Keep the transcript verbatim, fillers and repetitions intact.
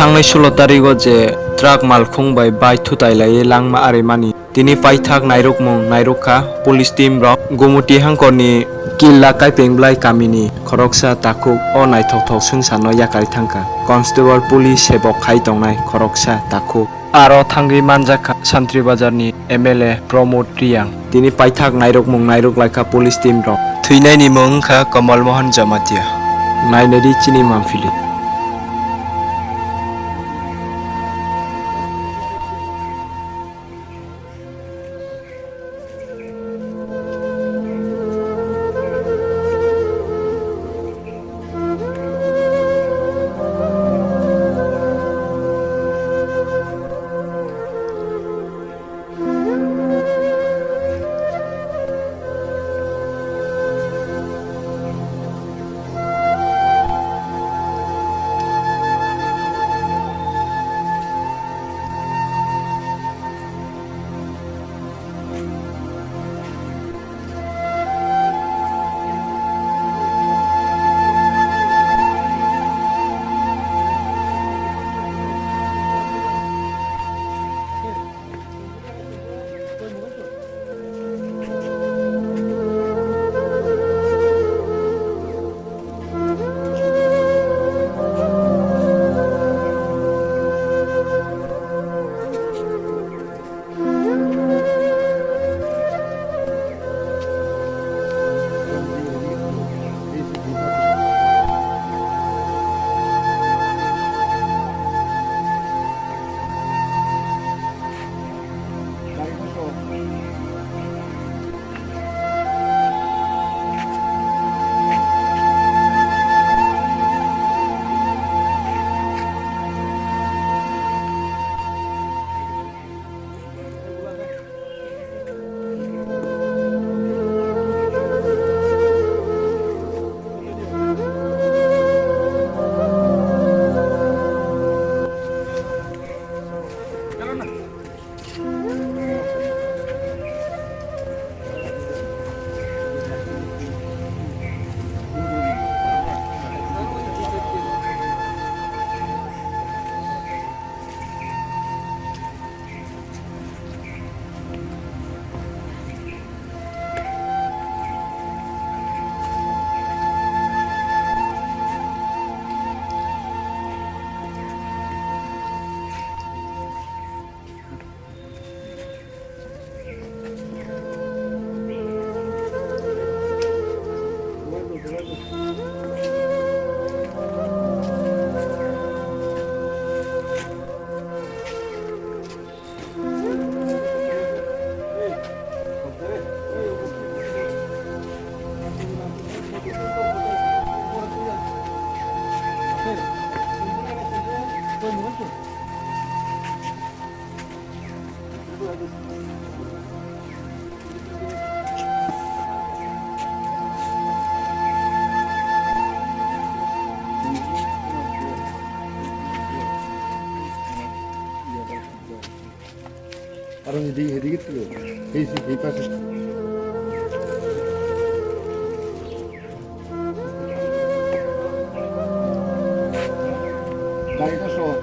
Tangnai sulo tarigo je truck malkhung bai bike thutai laiwi langma arimani. Tini paithak nairukmung nairukha police team rok. Gumuti hangkorni Killa Kaipengblai kamini khoroksa takhuk o naithokthok swngcharno yakarwi thangkha. Constable police sebok khai tongnai khoroksa takhuk. Aro thangwi manjakha Santri Bazarni M L A Pramod Reang. Tini paithak nairukmung nairuk laikha police team rok. Thwinaini mung wngkha Kamal Mohan Jamatia. Nainadi chini mamphili. Aro hidi, hidi gitu. Hei, hei, hei, pas. Dinosaur.